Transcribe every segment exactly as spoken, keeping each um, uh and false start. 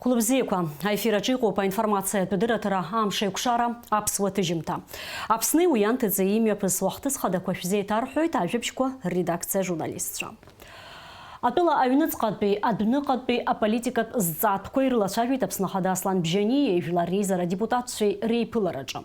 Хәлыбзиақәа, аефир аҿы иҟоуп аинформациатә дырраҭара «Амш еиқәшара», аԥсуа ҭыжьымҭа. Аԥсни уи анҭыҵи имҩаԥысуа ахҭыс хадақәа шәзеиҭарҳәоит ажәабжьқәа рредакциа ажурналистцәа. Атәыла аҩныҵҟатәи, адәныҟатәи аполитикатә зҵаатәқәа ирылацәажәеит Аԥсны Ахада Аслан Бжьаниеи жәлар реизара адепутатцәеи реиԥылараҿы.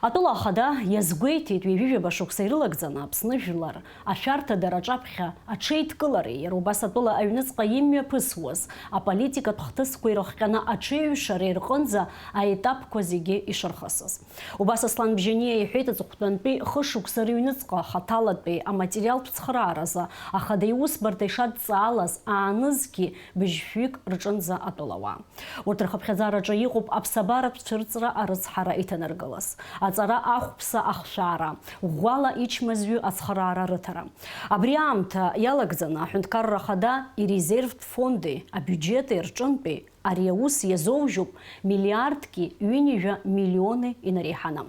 Атәыла Ахада иазгәеиҭеит, ҩажәижәаба шықәса ирылагӡаны Аԥсны жәлар ашәарҭадара аҿаԥхьа аҽеидкылареи иара убас атәыла аҩныҵҟа имҩаԥысуаз аполитикатә хҭысқәа ирыхҟьаны аҽеиҩшареи рҟынӡа аетапқәа зегьы ишырхысыз. Убас Аслан Бжьаниа иҳәеит, аҵыхәтәантәи хышықәса рыҩныҵҟа ахаҭалатәи аматериалтә цхырааразы Ахада иусбарҭа ишадҵаалаз аанызқьи быжьшәҩык рҿынӡа атәылауаа. Урҭ рхыԥхьаӡараҿы иҟоуп аԥсабаратә цәырҵра арыцҳара иҭанаргылаз, аҵара ахәԥса ахшәаара, ӷәӷәала ичмазаҩы ацхыраара рыҭара. Абри аамҭа иалагӡаны Аҳәынҭқарра Ахада ирезервтә фонди абиуџьети рҿынтәи ари аус иазоужьуп миллиардки ҩынҩажәа миллиони инареиҳаны.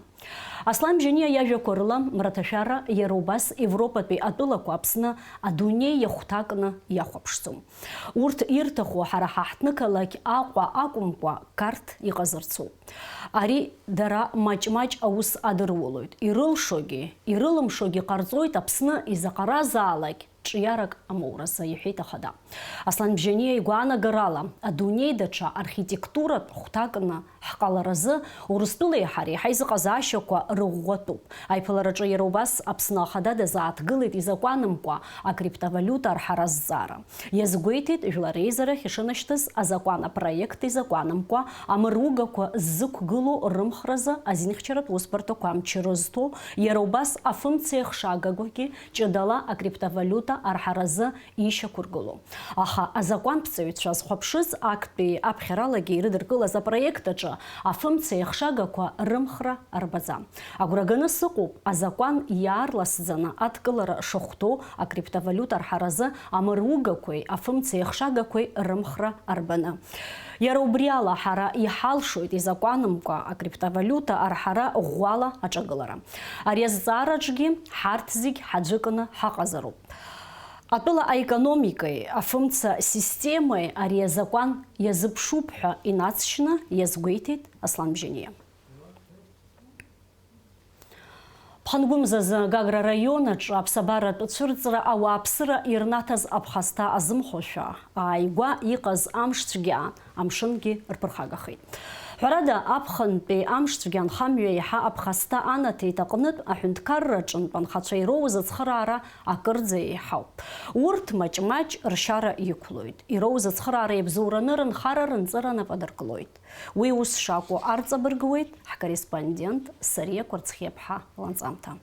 Аслан Бжьаниа иажәақәа рыла, мраҭашәара иара убас Европатәи атәылақәа Аԥсны адунеи иахәҭакны иахәаԥшӡом. Урҭ ирҭаху ҳара ҳаҳҭнықалақь Аҟәа акәымкәа, Қарҭ иҟазарцоуп. Ари дара маҷ-маҷ аус адырулоит, ирылшогьы, ирылымшогьы ҟарҵоит Аԥсны изаҟаразаалак ҿиарак амоуразы, иҳәеит Ахада. Аслан Бжьаниа игәаанагарала, адунеи даҽа архитектуратә хәҭакны ҳҟаларазы Урыстәылеи ҳареи ҳаизыҟазаашьақәа рыӷәӷәатәуп. Аиԥылараҿы иара убас Аԥсны Ахада дазааҭгылеит изакәанымкәа акриптовалиута арҳара азҵаара. Иазгәеиҭеит, жәлар реизарахь ишынашьҭыз азакәан апроект изакәанымкәа амыругақәа ззықәгылоу рымхразы азинхьчаратә усбарҭақәа амч рызҭо, иара убас афымцеихшагақәагьы ҷыдала акриптовалиута арҳаразы ишьақәыргылоу. Аха азакәанԥҵаҩцәа зхәаԥшыз актәи аԥхьаралагьы ирыдыркылаз апроект аҿы афымцеихшагақәа рымхра арбаӡам. Агәра ганы сыҟоуп, азакәан иаарласӡаны адкылара шахәҭоу, акриптовалиута арҳаразы амыругақәеи афымцеихшагақәеи рымхра арбаны. Иара убри ала, ҳара иҳалшоит изакәанымкәа акриптовалиута арҳара ӷәӷәала аҿагылара. Ари азҵаараҿгьы ҳарҭ зегь ҳаӡәыкны ҳаҟазароуп. Атәыла аекономикеи афымца системеи ари азакәан иазыԥшуп ҳәа инаҵшьны иазгәеиҭеит Аслан Бжьаниа. Ԥхынгәымзазы Гагра араион аҿы аԥсабаратә цәырҵра ауааԥсыра ирнаҭаз аԥхасҭа азымхошәа, ааигәа иҟаз амшцәгьа, амшынгьы рԥырхагахеит. Ҳәарада, аԥхынтәи амшцәгьа анхамҩа еиҳа аԥхасҭа анаҭеит аҟнытә, аҳәынҭқарра аҿынтә анхацәа ироуз ацхыраара акырӡа еиҳауп. Урҭ маҷ-маҷ ршьара иқәлоит. Ироуз ацхыраара иабзоураны рынхара-рынҵыра нап адыркылоит. Уи ус шакәу арҵабыргуеит ҳкорреспондент Сариа Қәарцхиаԥҳа ланҵамҭа.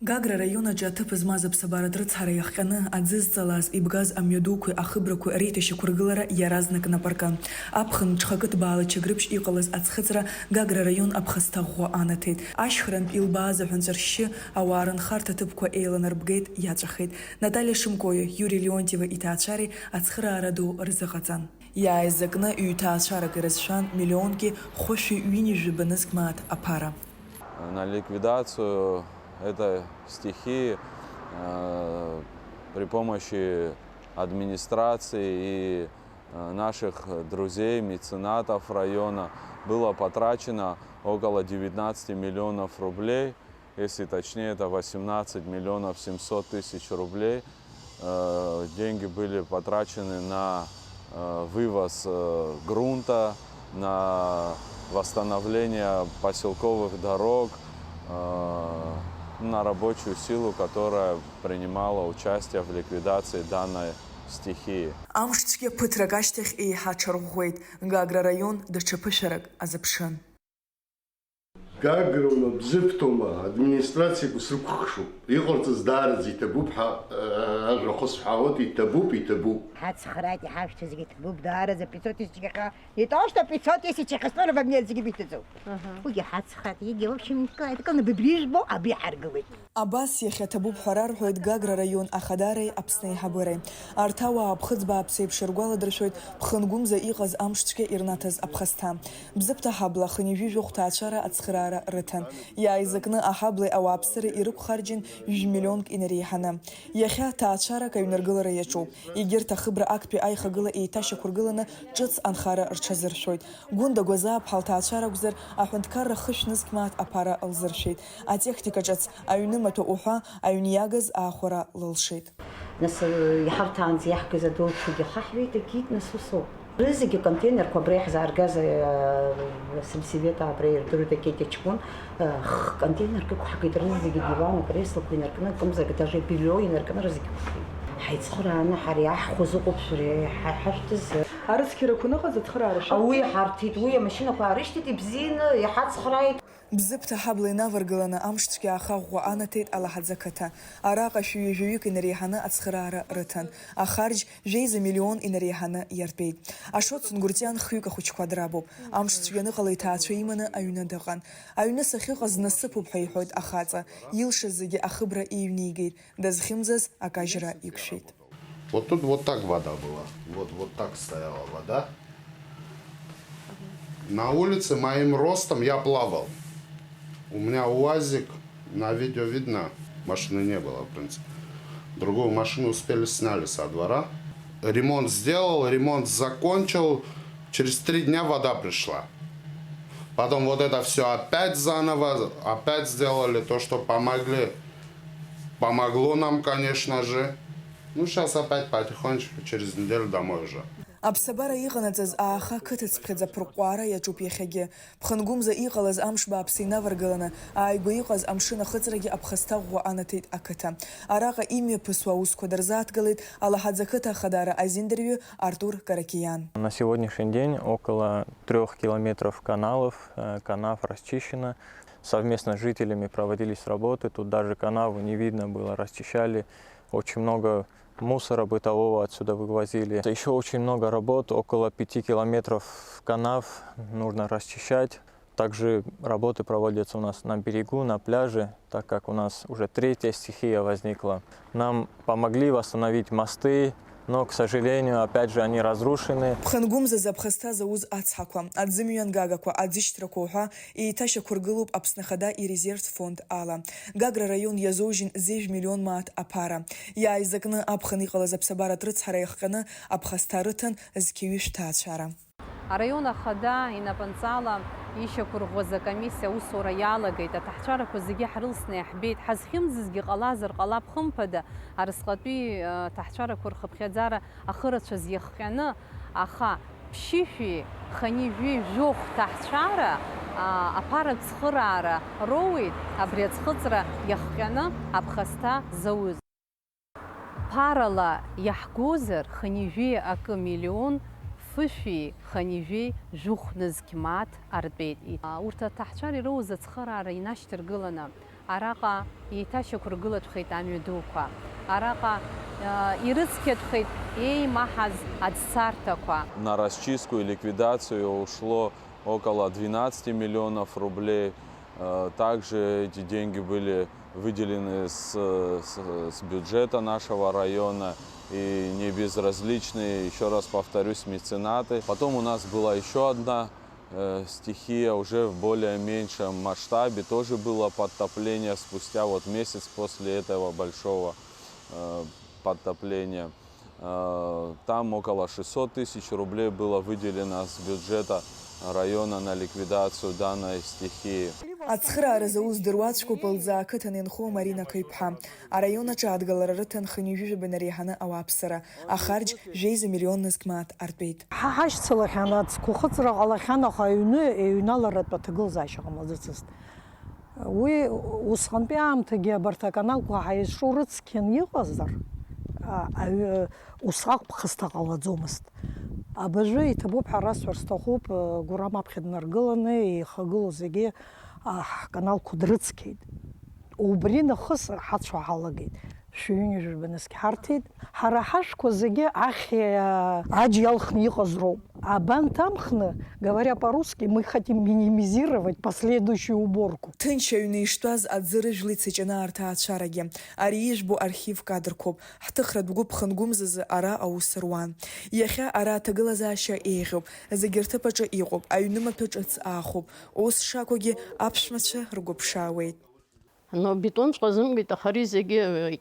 Гагра араион аҿы аҭыԥ змаз аԥсабаратә рыцҳара иахҟьаны аӡы зҵалаз, ибгаз амҩадуқәеи ахыбрақәеи реиҭашьақәыргылара иаразнак нап аркын. Аԥхын ҽхакы ҭбаала Чагрыԥшь иҟалаз аӡхыҵра Гагра араион аԥхасҭа ӷәӷәа анаҭеит. Ашьхарантә илбааз аҳәынҵәа ршьшьы ауаа рынхарҭа ҭыԥқәа еиланарбгеит, иаҵәахит. Наталиа Шымкои Иури Леонтиеви иҭаацәареи ацхыраара ду рзыҟаҵан. Иааизакны ҩ-ҭаацәарак ирызшәан миллионки хәышәи ҩынҩажәи банызқь мааҭ аԥара. На ликвидацию этой стихии, э, при помощи администрации и, э, наших друзей, меценатов района было потрачено около девятнадцати миллионов рублей. Если точнее, это восемнадцать миллионов семьсот тысяч рублей. Э, деньги были потрачены на, э, вывоз, э, грунта, на восстановление поселковых дорог, э, на рабочую силу, которая принимала участие в ликвидации данной стихии. Амш цәгьа ԥыҭрак ашьҭахь еиҳа аҽарӷәӷәеит. Гагра араион даҽа ԥышәарак азыԥшын. Гагроума, Бзыԥҭоума, администрациақәа срықәхшоуп. Иҟарҵаз даараӡа иҭабуп ҳәа, э, ажәахәыс ҳәаауеит, иҭабуп, иҭабуп. Ҳацхрааит, иҳашәҭа зегьы ҭабуп, даараӡа пятьсот тысяч иахьа, не то что пятьсот тысяч иахьа, сто во мне зегьы биҭаӡом. Аҳа. Уигьы ҳацхрааит, егьи, в общем, это как бы брижбо, абри ҳаргылеит. Абас иахьа ҭабуп ҳәа рарҳәоит Гагра раион ахадареи Аԥсны аиҳабыреи. Арҭ ауаа аԥхыӡ бааԥс еиԥш иргәаладыршәоит Ԥхынгәымза иҟаз амш цәгьа ирнаҭаз аԥхасҭа. Бзыԥҭа ҳабла хынҩажәи жәохә ҭаацәара ацхыраара рыҭан. Иааизакны аҳаблеи ауааԥсыреи ирықәхарџьын жәмиллионк инареиҳаны. Иахьа ҭаацәарак аҩныргылара иаҿуп. Егьырҭ ахыбра актәи аихагыла еиҭашьақәыргыланы ҿыц анхара рҽазыршәоит. Гәында Гәазааԥҳа лҭаацәара акәзар, аҳәынҭқарра хышә нызқь мааҭ аԥара лзыршәеит. Атехника ҿыц, аҩны маҭәа уҳәа, аҩн иагыз аахәара лылшеит. Нас, э, иҳарҭаанӡа иаҳгаз адәылԥшагьы хаҳҩеит, егьит, нас усоуп. Рызегьы контейнерқәа абра иаҳзааргаз, э, сельсовет абра ирдыруеит, Акетиа ҷкәын, э, х-, контейнерк ықәҳгеит, рызегьы диван, акреслақәа инаркны, акымзарак даже бельо инаркны рызегьы ықәхеит. Ҳаицхырааны ҳара иаҳхәаз ыҟоуп шәара иҳа-, ҳашәҭыз. Арыцқьарақәа ныҟаз ацхыраара шәа? Уи ҳарҭеит, уи амашьынақәа аарышьҭит, ибзианы иҳацхрааит. Бзыԥҭа ҳабла инаваргыланы амш цәгьа аха ӷәӷәа анаҭеит Алаҳаӡа қыҭа. Араҟа шәи ҩажәаҩык инареиҳаны ацхыраара рыҭан. Ахарџь жәеиза миллион инареиҳаны иартәеит. Ашот Сунгуртиан хҩык ахәыҷқәа драбуп. Амш цәгьа аныҟала иҭаацәа иманы аҩны дыҟан. Аҩны сахьыҟаз насыԥуп ҳәа иҳәоит ахаҵа. Илшаз зегьы ахыбра иҩнигеит. Дазхьымӡаз акажьра иқәшәеит. Вот тут вот так вода была. Вот, вот так стояла вода. На улице моим ростом я плавал. У меня уазик, на видео видно, машины не было, в принципе. Другую машину успели сняли со двора. Ремонт сделал, ремонт закончил. Через три дня вода пришла. Потом вот это всё опять заново, опять сделали то, что помогли. Помогло нам, конечно же. Ну, сейчас опять потихонечку, через неделю домой уже. Аԥсабара иҟанаҵаз ааха қыҭацԥхьаӡа аԥырҟәҟәаара иаҿуп иахьагьы. Ԥхынгәымза иҟалаз амш бааԥс инаваргаланы, ааигәа иҟаз амшын ахыҵрагьы аԥхасҭа ӷәӷәа анаҭеит ақыҭа. Араҟа имҩаԥысуа аусқәа дырзааҭгалеит Алаҳаӡа қыҭа ахадара азиндырҩы Артур Каракиан. На сегодняшний день около трёх километров каналов, э, канав расчищено. Совместно с жителями проводились работы. Тут даже канаву не видно было, расчищали. Очень много мусора бытового отсюда вывозили. Ещё очень много работ, около пяти километров канав нужно расчищать. Также работы проводятся у нас на берегу, на пляже, так как у нас уже третья стихия возникла. Нам помогли восстановить мосты, но, к сожалению, опять же, они разрушены. Ԥхынгәымзазы аԥхасҭа зауз ацҳақәа, аӡымҩан гагақәа, аӡышьҭрақәа уҳәа еиҭашьақәыргылоуп Аԥсны Ахада ирезервтә фонд ала. Гагра раион иазоужьын зежә миллион мааҭ аԥара. Иааизакны аԥхын иҟалаз аԥсабаратә рыцҳара иахҟьаны аԥхасҭа рыҭан зқьи ҩышә ҭаацәара. Араион Ахада инапынҵала ишьақәырӷәӷәаз акомиссиа аусура иалагеит, аҭаҳцәарақәа зегьы ҳрылсны иаҳбеит, ҳазхьымӡазгьы ҟалазар ҟалап, хымԥада, арысҟатәи, э, ҭаҳцәарақәа рхыԥхьаӡара ахырацәаз иахҟьаны, аха ԥшьышәи хынҩажәи жәохә ҭаҳцәара, а, аԥара цхыраара роуеит, абри аӡхыҵра иахҟьаны аԥхасҭа зауз. Ԥарала иаҳгозар, хынҩажәи акы миллион фышәи хынҩажәи жәохә нызқь мааҭ артәеит. Урҭ аҭаҳцәара ироуз ацхыраара инашьҭаргыланы, араҟа еиҭашьақәыргылатәхеит амҩа дуқәа. Араҟа, а, ирыцқьатәхеит еимаҳаз аӡцарҭақәа. На расчистку и ликвидацию ушло около двенадцати миллионов рублей. Э, также эти деньги были выделены с, с, с бюджета нашего района, и не безразличные, ещё раз повторюсь, меценаты. Потом у нас была ещё одна, э, стихия, уже в более меньшем масштабе, тоже было подтопление спустя вот месяц после этого большого, э, подтопления. Э, там около шестьсот тысяч рублей было выделено с бюджета района на ликвидацию данной стихии. Ацхыраара зауз дыруаӡәкуп Лӡаа ақыҭан инхо Марина Қыҩԥҳа. Араион аҿы адгалара рыҭан хынҩажәи жәаба инареиҳаны ауааԥсыра, ахарџь жәеиза миллион нызқь мааҭ артәеит. Ҳа ҳашьцылахьан, ацқәа хыҵра ҟалахьан, аха аҩны иҩналаратә аҭагылазаашьа ҟамлаӡацызт. Уи усҟантәи аамҭагьы абарҭ аканалқәа ҳаизҿу рыцқьан иҟазар, а, аҩы, усҟак ԥхасҭа ҟалаӡомызт. Абыржәы иҭабуп ҳәа расҳәар сҭахуп, а, Гәырам аԥхьа днаргыланы ихагылоу зегьы, а, ҳканалқәа дрыцқьеит. Убри нахыс ҳацәа ҳалагеит. Шәҩынҩажәаба нызқь ҳарҭеит. Ҳара ҳашәқәа зегьы ахьа аџь иалхны иҟаз роуп. Абанҭамхны, говоря по-русски, мы хотим минимизировать последующую уборку. Ҭынч аҩны иштәаз аӡы рыжәла ицаҷаны арҭ аацәарагьы. Ари ижәбо архив кадрқәоуп. Ҳҭыхратә гәыԥ хынгәымзазы ара аус руан. Иахьа ара аҭагылазаашьа еиӷьуп. Зегьы рҭыԥ аҿы иҟоуп, аҩнымаҭәа ҿыц аахәоуп. Ус шакәугьы аԥшәмацәа ргәы ԥшаауеит. Но бетонҵәҟьа азымгеит, аха ари зегьы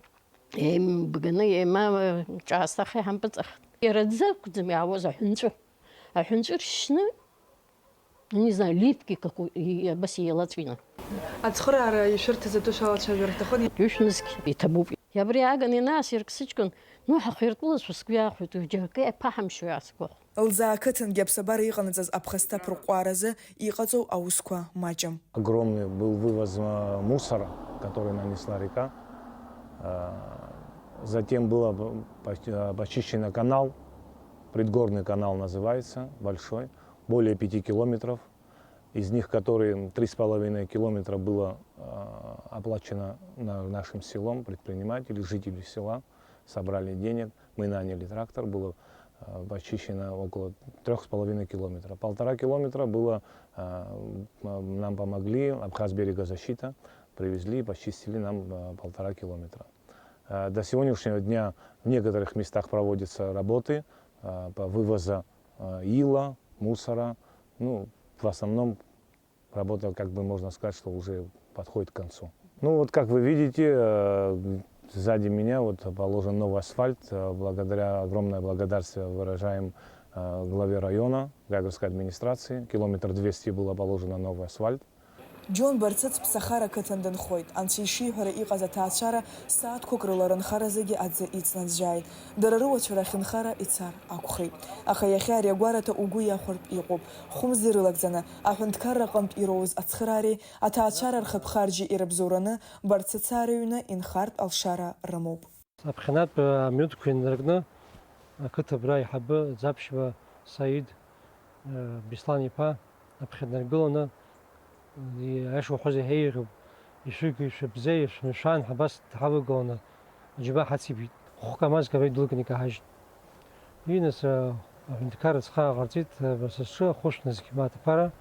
еимбганы, еимаҷаасҭаха иҳампыҵахт. Иара аӡы акәӡам иаауаз, аҳәынҵәы. Аҳәынҵәа ршьны, не знаю, липкий какой, и абас еилаҵәины. Ацхыраара ишәырҭаз атәы шәалацәажәар рҭахын. Ишәнызқь иҭабуп. Абри ааган ианаасирк сыҷкәын, ну, ҳахиртәылазшәа сгәы иаахәеит, уи џьаракы иаԥаҳамшьо иаасгәахәт. Лӡаа ақыҭангьы аԥсабара иҟанаҵаз аԥхасҭа аԥырҟәҟәааразы иҟаҵоу аусқәа маҷым. Огромный был вывоз э, мусора, который нанесла река. Э, Затем было почищено канал, Предгорный канал называется, большой, более пяти километров, из них которые три с половиной километра было э, оплачено на- нашим селом, предприниматели, жители села собрали денег, мы наняли трактор, было э, почищено около трех с половиной километра. Полтора километра было, э, м, нам помогли Абхазберегозащита, привезли и почистили нам э, полтора километра. Э, До сегодняшнего дня в некоторых местах проводятся работы э, по вывоза э, ила, мусора. Ну, в основном работа, как бы можно сказать, что уже подходит к концу. Ну вот как вы видите, э, сзади меня вот положен новый асфальт. Э, Благодаря, огромное благодарствие выражаем э, главе района, Гагрской администрации. Километр двести было положено новый асфальт. Џьон Барцыц ԥсахара қыҭан дынхоит. Анцәа ишиҳәара иҟаз аҭаацәара сааҭқәак рыла рынхара зегьы аӡы иҵназжьааит. Дара рыуацәа рахь нхара ицар акәхеит. Аха иахьа ари агәараҭа угәы иахәартә иҟоуп. Хәымз ирылагӡаны, аҳәынҭқарра аҟынтә ироуз ацхыраареи аҭаацәара рхыԥхарџьи ирыбзоураны Барцыцаа рыҩны инхартә алшара рымоуп. Аԥхьанатә амҩаду инаркны ақыҭа абра аиҳабы Ӡаԥшьба Саид Беслан-иԥа аԥхьа днаргыланы, аиаша уҳәозар, иаҳа еиӷьуп, ишәыгу, ишәыбзеи, шәымшәан ҳәа абас дҳавагыланы аџьабаа ҳацибеит. Хәы-камазк абра идәылганы икаҳажьит. Уи нас аҳәынҭқарра ацхыраара ҟарҵеит, сасцәа ахәышә назгьы мааҭ аԥара,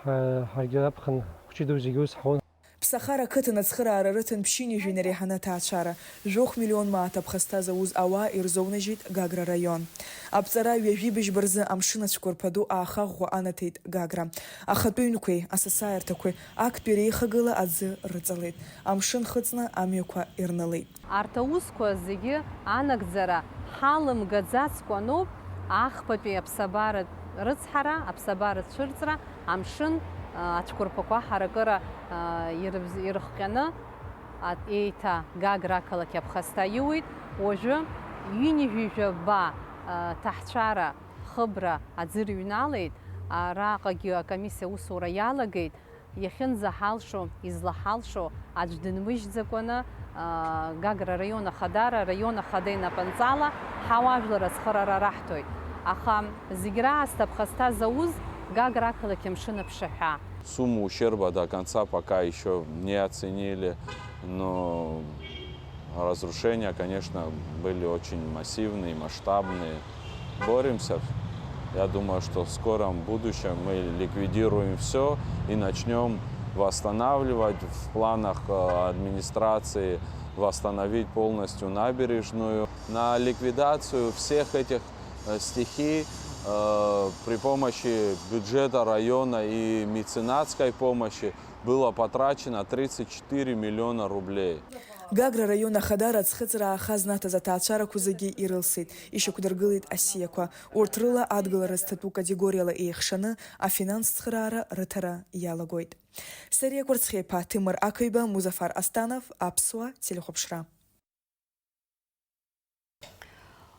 ҳаргьы аԥхын хәҷы ду зегьы ус ҳауан. Ԥсахара ақыҭан ацхыраара рыҭан ԥшьынҩажәи инареиҳаны аҭаацәара, жәохә миллион мааҭ аԥхасҭа зауз ауаа ирзоунажьит Гагра араион. Аԥҵара ҩажәи быжьба рзы амшын ацәқәырԥа ду ааха ӷәӷәа анаҭеит Гагра. Ахатәы ҩнқәеи асасааирҭақәеи актәи реихагыла аӡы рыҵалеит, амшын хыҵны амҩақәа ирнылеит. Арҭ аусқәа зегьы анагӡара ҳалымгаӡацкәаноуп, ахԥатәи аԥсабаратә рыцҳара, аԥсабаратә цәырҵра, амшын ацәқәырԥақәа ҳаракыра ирыхҟьаны, еиҭа Гагра ақалақь аԥхасҭа иуеит. Уажәы ҩынҩажәи жәаба ҭаҳцәара хыбра аӡы рыҩналеит, араҟагьы акомиссиа аусура иалагеит. Иахьынӡаҳалшо, излаҳалшо аӡә дынмыжьӡакәаны, Гагра араион ахадара, араион ахада инапынҵала ҳауаажәлар ацхыраара раҳҭоит. Аха зегь раасҭа ԥхасҭа зауз Гагра ақалақь амшын аԥшаҳәа. Сумму ущерба до конца пока ещё не оценили, но Разрушения, конечно, были очень массивные, масштабные. Боремся. Я думаю, что в скором будущем мы ликвидируем всё и начнём восстанавливать. В планах администрации восстановить полностью набережную. На ликвидацию всех этих стихий при помощи бюджета района и меценатской помощи было потрачено тридцать четыре миллиона рублей. Гагра араион ахадара аӡхыҵра ааха знаҭаз аҭаацәарақәа зегьы ирылсит, ишьақәдыргылеит асиақәа. Урҭ рыла адгылара зҭатәу категориала еихшаны афинанс цхыраара рыҭара иалагоит. Сариа Кәарцхиаԥа, Ҭемыр Ақаҩба, Музафар Астанов, Аԥсуа телехәаԥшра.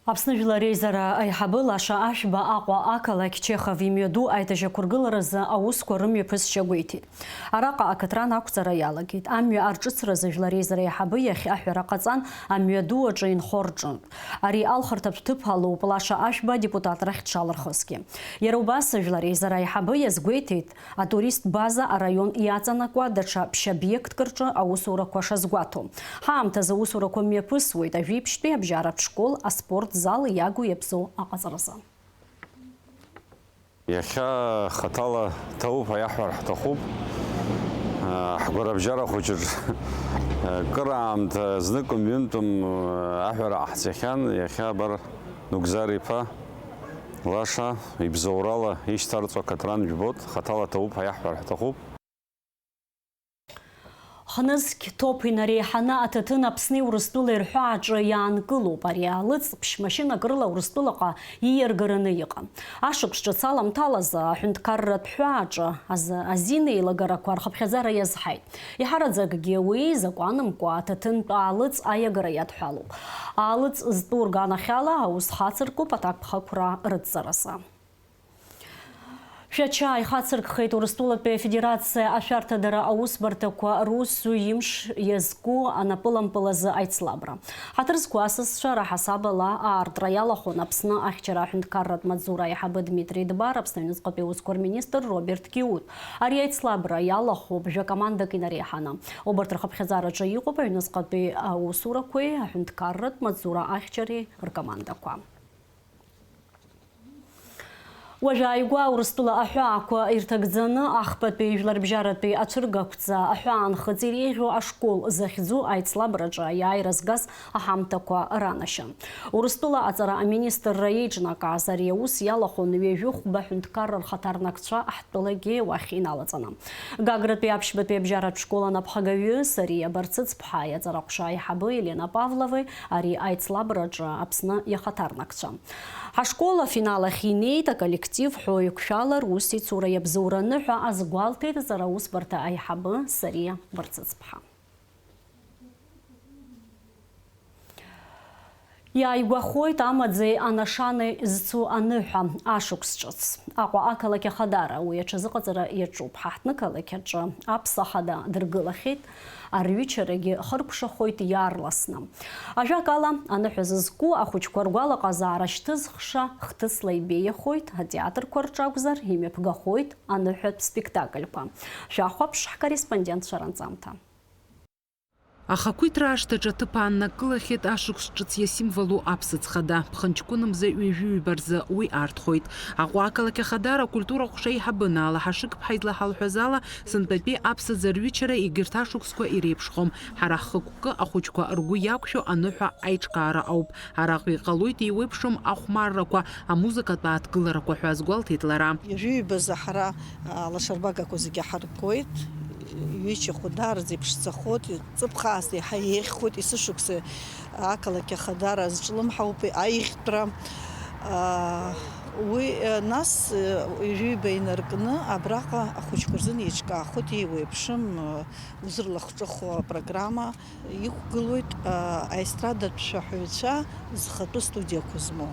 Аԥсны Жәлар Реизара аиҳабы Лаша Ашәба Аҟәа ақалақь Чехов имҩаду аетажьақәыргыларазы аусқәа рымҩаԥысшьа гәеиҭеит. Араҟа акатран ақәҵара иалагеит. Амҩа арҿыцразы Жәлар Реизара аиҳабы иахь аҳәара ҟаҵан, амҩаду аҿы инхо рҿы. Ари алхырҭатә ҭыԥ алоуп Лаша Ашәба адепутатрахь дшалырхызгьы. Иара убас Жәлар Реизара аиҳабы иазгәеиҭеит, атурист база араион иаҵанакуа даҽа ԥшь-обиектк рҿы аусурақәа шазгәаҭоу. Ҳаамҭазы аусурақәа мҩаԥысуеит ажәеиԥшьтәи абжьаратә школ, аспорт зал иагу иабзоу аҟаҵаразы. Иахьа хаҭала ҭоуп ҳәа иаҳҳәар ҳҭахуп. Ҳгәарабжьара хәыҷы кыраамҭа знык мҩынтәым аҳәара ҟаҳҵахьан, иахьа абар Нугзар иԥа Лаша ибзоурала ишьҭарҵо акатран жәбоит, хаҭала ҭоуп ҳәа иаҳҳәар ҳҭахуп. Хнызқь ҭоԥ инареиҳаны аҭаҭын Аԥсни Урыстәылеи рҳәааҿы иаанкылоуп. Ари алыҵ ԥшь машьынак рыла Урыстәылаҟа ииаргараны иҟан. Ашықәс ҿыц аламҭалазы аҳәынҭқарратә ҳәааҿы азы азин еилагарақәа рхыԥхьаӡара иазҳаит. Иҳараӡакгьы уи закәанымкәа аҭаҭынтә аалыҵ аиагара иадҳәалоуп. Аалыҵ зтәу рганахьала аус хацыркуп аҭакԥхықәра рыдҵаразы. Шәача ихацыркхеит Урыстәылатәи Афедерациа ашәарҭадара аусбарҭақәа русзуҩ имш иазку анапылампыл азы аицлабра. Ҳаҭыр зқәу асасцәа раҳасабала аартра иалахәын Аԥсны ахьчара аҳәынҭқарратә маҵзура аиҳабы Дмитри Дбар, Аԥсны аҩныҵҟатәи аусқәа рминистр Роберт Киут. Ари аицлабра иалахәуп жәа-командак инареиҳаны. Убарҭ рхыԥхьаӡараҿы иҟоуп аҩныҵҟатәи аусурақәеи аҳәынҭқарратә маҵзура ахьчареи ркомандақәа. Уажәааигәа Урыстәыла аҳәаақәа ирҭагӡаны, ахԥатәи жәларбжьаратәи ацәыргақәҵа аҳәаанхыҵ иреиӷьу ашкол захьӡу аицлабраҿы аиааира згаз аҳамҭақәа ранашьан. Урыстәыла аҵара аминистрра еиҿнакааз ари аус иалахәын ҩажәи хәба аҳәынҭқарра рхаҭарнакцәа ҳтәылагьы уахь иналаҵаны. Гагратәи аԥшьбатәи абжьаратә школ анапхагаҩы Сариа Барцыцԥҳаи аҵараҟәша аиҳабы Елена Павловеи ари аицлабраҿы Аԥсны иахаҭарнакцәа. Ҳашкол афинал ахь инеит аколлектив ҳәоуеиқәшәала русеицура иабзоураны ҳәа азгәалҭеит аҵараусбарҭа аиҳабы Сариа Барцыцԥҳа. Иааигәахоит амаӡеи анашанеи зцу аныҳәа, ашықәс ҿыц. Аҟәа ақалақь Ахадара уи аҽазыҟаҵара иаҿуп. Ҳаҳҭны-қалақь аҿы аԥса хада дыргылахьеит, арҩычарагьы хыркәшахоит иаарласны. Ажәакала, аныҳәа зызку ахәыҷқәа ргәалаҟазаара шьҭызхша хҭысла ибеиахоит, атеатрқәа рҿы акәзар, имҩаԥгахоит аныҳәатә спектакльқәа. Шәахәаԥш ҳкорреспондентцәа ранҵамҭа. Ахақәиҭра ашҭаҿы аҭыԥ ааннакылахьеит ашықәс ҿыц иасимволу аԥсыӡ хада. Ԥхынҷкәын мза ҩажәи ҩба рзы уи арҭхоит. Аҟәа ақалақь Ахадара акультура ҟәша аиҳабы Наала Ҳашыгԥҳа излаҳалҳәаз ала, сынтәатәи аԥсыӡ арҩычара егьырҭ ашықәсқәа иреиԥшхом. Ҳара ҳхықәкы ахәыҷқәа ргәы иақәшәо аныҳәа аиҿкаара ауп. Араҟа иҟалоит еиуеиԥшым ахәмаррақәа, амузыкатә ааҭгыларақәа ҳәа азгәалҭеит лара. Ҩажәи ҩба рзы ҳара, а, лашарбагақәа зегьы ҳаркуеит. Ҩычахо даараӡа иԥшӡахоит, ҵыԥх аасҭа еиҳа еиӷьхоит, есышықәса ақалақь Ахадара зҿлымҳауп аиӷьтәра. Аа, уи, э, нас, э, ҩажәи ҩба инаркны абраҟа ахәыҷқәа рзын еиҿкаахоит еиуеиԥшым, э, узырлахҿыху апрограмма. Иқәгылоит, аа, аестрадатә шәаҳәаҩцәа зхатәы студиақәа змоу,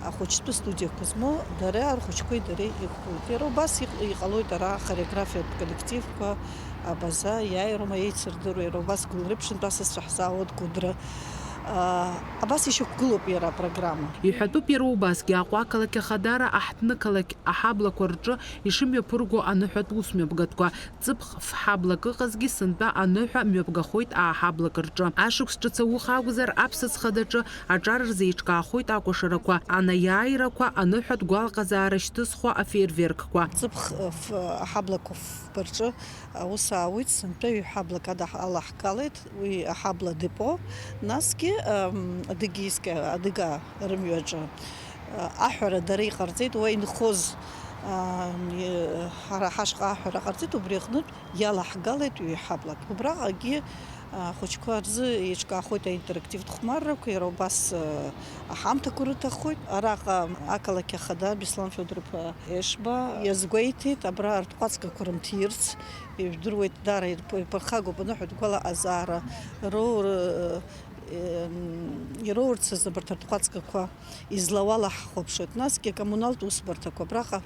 ахәыҷтәы студиақәа змоу, дара рхәыҷқәеи дареи иқәгылоит. Иара убас иҟ-, иҟалоит ара ахореографиатә коллективқәа, абаза, иааироума еицырдыруа, иара убас Гәылрыԥшьынтә асасцәа ҳзаауеит Гәыдры. Аа, абас ишьақәгылоуп иара апрограмма. Иҳәатәуп иара убасгьы Аҟәа ақалақь Ахадара аҳҭны-қалақь аҳаблақәа рҿы ишымҩаԥырго аныҳәатә усмҩаԥгатәқәа. Ҵыԥх фҳаблак ыҟазгьы сынтәа аныҳәа мҩаԥгахоит ааҳаблак рҿы. Ашықәс ҿыц ауха акәзар, аԥсыӡ хадаҿы аҿар рзеиҿкаахоит акәашарақәа, анаиааирақәа, аныҳәатә гәалаҟазаара шьҭызхуа афеерверкқәа. Ҵыԥх, ф-, аҳаблақәа фба рҿы аус аауит, сынтәа ҩ-ҳаблак ада-, алаҳгалеит, уи аҳабла депо, насгьы, ам, адыгейская, адыгаа рымҩаҿы, а, аҳәара дара иҟарҵеит, уа инхоз, ам, и-, ҳара ҳашҟа аҳәара ҟарҵеит, убри аҟнытә иалаҳгалеит ҩ-ҳаблак. Убраҟагьы, а, ахәыҷқәа рзы еиҿкаахоит аинтерактивтә хәмаррақәа, иара убас, а, аҳамҭақәа рыҭахоит. Араҟа ақалақь ахада Беслан Федор-иԥа Ешба иазгәеиҭеит, абра ртҟәацгақәа рымҭирц, ижәдыруеит, даара ирԥ-, иԥырхагоуп аныҳәатә гәалаҟазаара роур-, э, м, ироурц азы абарҭ ртҟәацгақәа излауала ҳхәаԥшуеит. Насгьы акоммуналтә усбарҭақәа абраҟа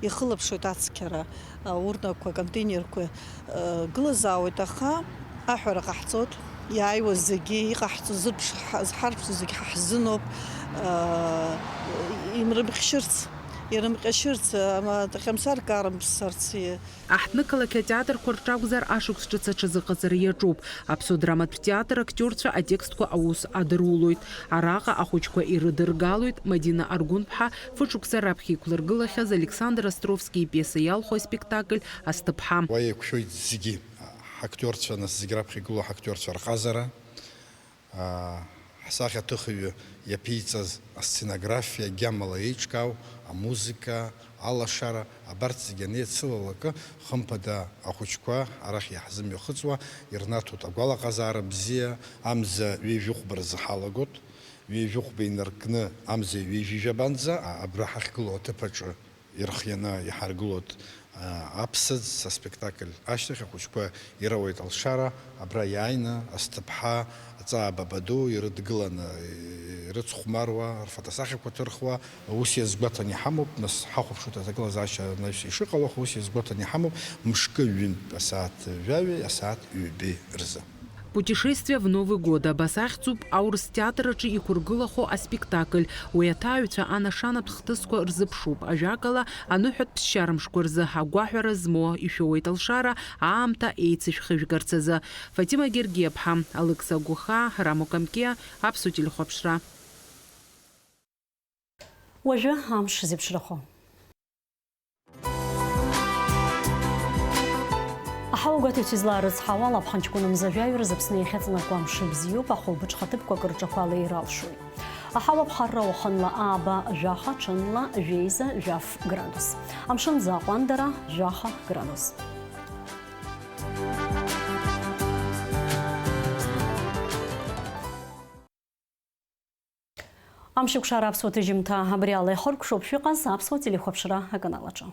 ихылаԥшуеит ацқьара, аурнақәа, аконтейнерқәа, э, гылазаауеит, аха аҳәара ҟаҳҵоит, иааиуаз зегьы иҟаҳҵо зырԥш-, ҳа-, зҳарԥшӡо зегьы ҳа ҳзыноуп, э, имрымхьшьырц. Ирымҟьашьырц, ама, Ҟьамсар карымԥссарц, е. Аҳҭнықалақь атеатрқәа рҿы акәзар, ашықәс ҿыц аҽазыҟаҵара иаҿуп. Аԥсуа драматә театр актиорцәа атекстқәа аус адырулоит. Араҟа ахәыҷқәа ирыдыргалоит Мадина Аргәынԥҳа фышықәса раԥхьа иқәлыргылахьаз Александр Островски ипиеса иалху аспектакль Асҭыԥҳа. Уа еиқәшәоит зегьы, ҳактиорцәа, нас зегь раԥхьа игылоу ҳактиорцәа рҟазара. Ҳсахьаҭыхҩы иаԥиҵаз асценографиа агьамала еиҿкаау, амузыка, алашара, абарҭ зегьы анеицылалакы, хымԥада, ахәыҷқәа арахь иаҳзымҩахыҵуа ирнаҭоит агәалаҟазаара бзиа, амза ҩажәихәба рзы ҳалагоит, ҩажәихәба инаркны амза ҩажәижәабанӡа, а, абра ҳахьгылоу аҭыԥ аҿы ирхианы иҳаргылоит, а, аԥсыӡ, аспектакль ашьҭахь ахәыҷқәа ирауеит алшара, абра иааины асҭыԥҳа, аҵаа бабаду ирыдгыланы, ирыцхәмаруа, рфотосахьақәа ҭырхуа, ус иазгәаҭаны иҳамоуп, нас ҳахәаԥшуеит аҭагылазаашьа анаҩс ишыҟало, аха ус иазгәаҭаны иҳамоуп мшкы ҩынтә асааҭ жәаҩеи асааҭ ҩбеи рзы. Путешествие в Новый год абас ахьӡуп аурыс театр аҿы иқәыргылахо аспектакль. Уи аҭааҩцәа анашанатә хҭысқәа рзыԥшуп. Ажәакала, аныҳәатә ԥсшьара мшқәа рзы агәаҳәара змоу ишәоуеит алшара, аамҭа еицышәхыжәгарц азы. Фатима Гергиаԥҳа, Алықьса Гәыхаа, Рамо Камкиа, Аԥсуа телехәаԥшра. Уажәы амш зеиԥшрахо. Аҳауагәаҭаҩцәа излаарыцҳауа ала, аԥхынҷкәын мза жәаҩа рзы Аԥсны иахьаҵанакуа амш бзиоуп, ахәылбыҽха ҭыԥқәак рҿақәа алеира алшоит. Аҳауа ԥхарра уахынла ааба жәаха, ҽынла жәеиза жәаф градус. Амшын аӡы аҟәандара жәаха градус. Амшеикәшара аԥсуа ҭыжьымҭа абри ала ихыркәшоуп, шәыҟаз аԥсуа телехәаԥшра аканал аҿы.